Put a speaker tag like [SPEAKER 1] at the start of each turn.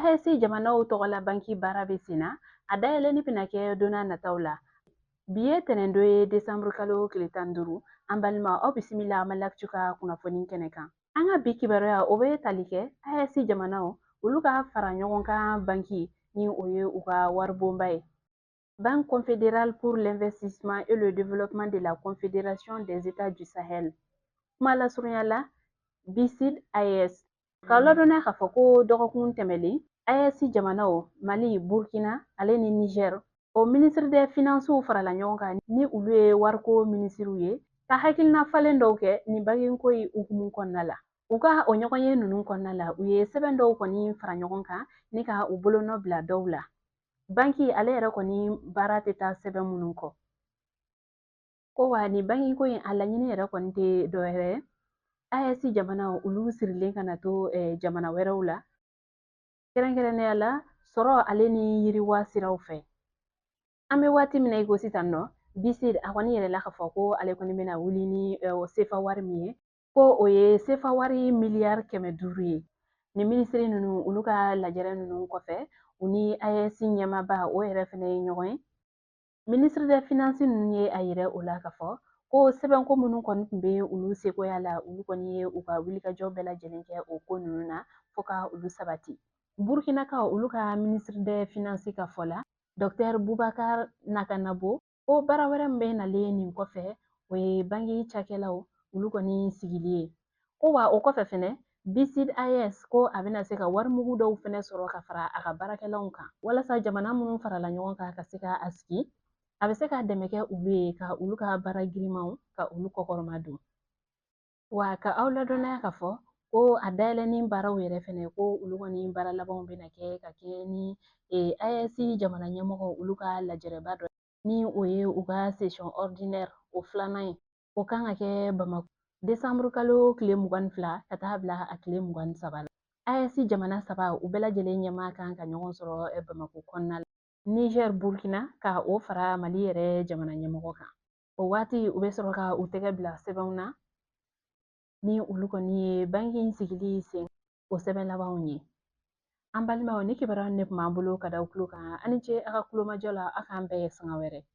[SPEAKER 1] AES jamanaw tɔgɔla banki baara bɛ sen na, a dayɛlɛnni bɛna kɛ don n'a nataw la. Bi ye tɛnɛndon ye, desanburu kalo tile 15. An balima, aw bisimila Mali Actu ka kunnafoni kɛnɛ kan. An ka bi kibaruya, o bɛ tali kɛ AES jamanaw olu ka fara ɲɔgɔn kan banki, ni o ye u ka waribonba ye, Banque confédérale pour l'investissement et le développement de la Confédération des États du Sahel, kuma lasurunya la BICID AES. K'aw ladɔnniya k'a fɔ ko dɔgɔkun tɛmɛlen, AES jamanaw, Mali, Burkina ale ni Niger, o ministre des finances farala ɲɔgɔn kan, ni olu ye wariko minisiriw ye, ka hakilina falen dɔw kɛ nin banki ko in hukumu kɔnɔna la. U ka o ɲɔgɔnye ninnu kɔnɔna la, u ye sɛbɛn dɔw kɔni fara ɲɔgɔn kan ni ka u bolonɔ bila dɔw la. Banki ale yɛrɛ kɔni baara tɛ taa sɛbɛn minnu kɔ. Ko wa nin banki ko in, a laɲini yɛrɛ kɔni tɛ dɔwɛrɛ ye, AES jamanaw olu sirilen kana to jamana wɛrɛw la, kɛrɛnkɛrɛnnenya la sɔrɔ ale ni yiriwa siraw fɛ. An bɛ waati min na i ko sisan nɔ, BICID a kɔni yɛrɛ la k'a fɔ ko ale kɔni bɛna wuli ni sefa wari min ye, ko o ye sefa wari miliyari 500 ye. Nin minisiri ninnu, olu ka lajɛrɛ ninnu kɔfɛ, u ni AES ɲɛmaaba o yɛrɛ fɛnɛ ye ɲɔgɔn ye. Ministre des finances ninnu ye a yira o la k'a fɔ ko sɛbɛnko minnu kɔni tun bɛ olu sekoya la, olu kɔni ye u ka wulikajɔ bɛɛ lajɛlen kɛ o ko ninnu na fo ka olu sabati. Burkinakaw olu ka ministre des finances ka fɔ la, Docteur Boubacar Nakanabo, ko baara wɛrɛ min bɛ nalen nin kɔfɛ, o ye banki cakɛlaw olu kɔni sigili ye. Ko wa o kɔfɛ fɛnɛ, BICID AES ko a bɛna se ka warimugu dɔw fɛnɛ sɔrɔ ka fara a ka baarakɛlaw kan, walasa jamana minnu farala ɲɔgɔn kan ka se ka a sigi, a bɛ se ka dɛmɛ kɛ olu ye ka olu ka baara girimanw ka olu kɔkɔrɔma don. Wa ka aw ladɔnniya k'a fɔ ko a dayɛlɛnni baaraw yɛrɛ fɛnɛ, ko olu kɔni baara labanw bɛna kɛ ka kɛɲɛ ni AES jamana ɲɛmɔgɔ olu ka lajɛrɛba dɔ, ni o ye u ka session ordinaire o filanan ye. O kan ka kɛ Bamakɔ desanburu kalo tile 22 ka taa bila a tile 23 la. AES jamana saba u bɛɛ lajɛlen ɲɛmaa kan ka ɲɔgɔn sɔrɔ Bamakɔ kɔnɔna la, Niger, Burkina, ka o fara Mali yɛrɛ jamana ɲɛmɔgɔ kan. O waati u bɛ sɔrɔ ka u tɛgɛ bila sɛbɛnw na, ni olu kɔni ye banki in sigili sen o sɛbɛn labanw ye. An balimaw, ni kibaruya ne tun b'an bolo ka da aw tulo kan. A ni ce a ka kulomajɔ la. A k'an bɛn sanga wɛrɛ.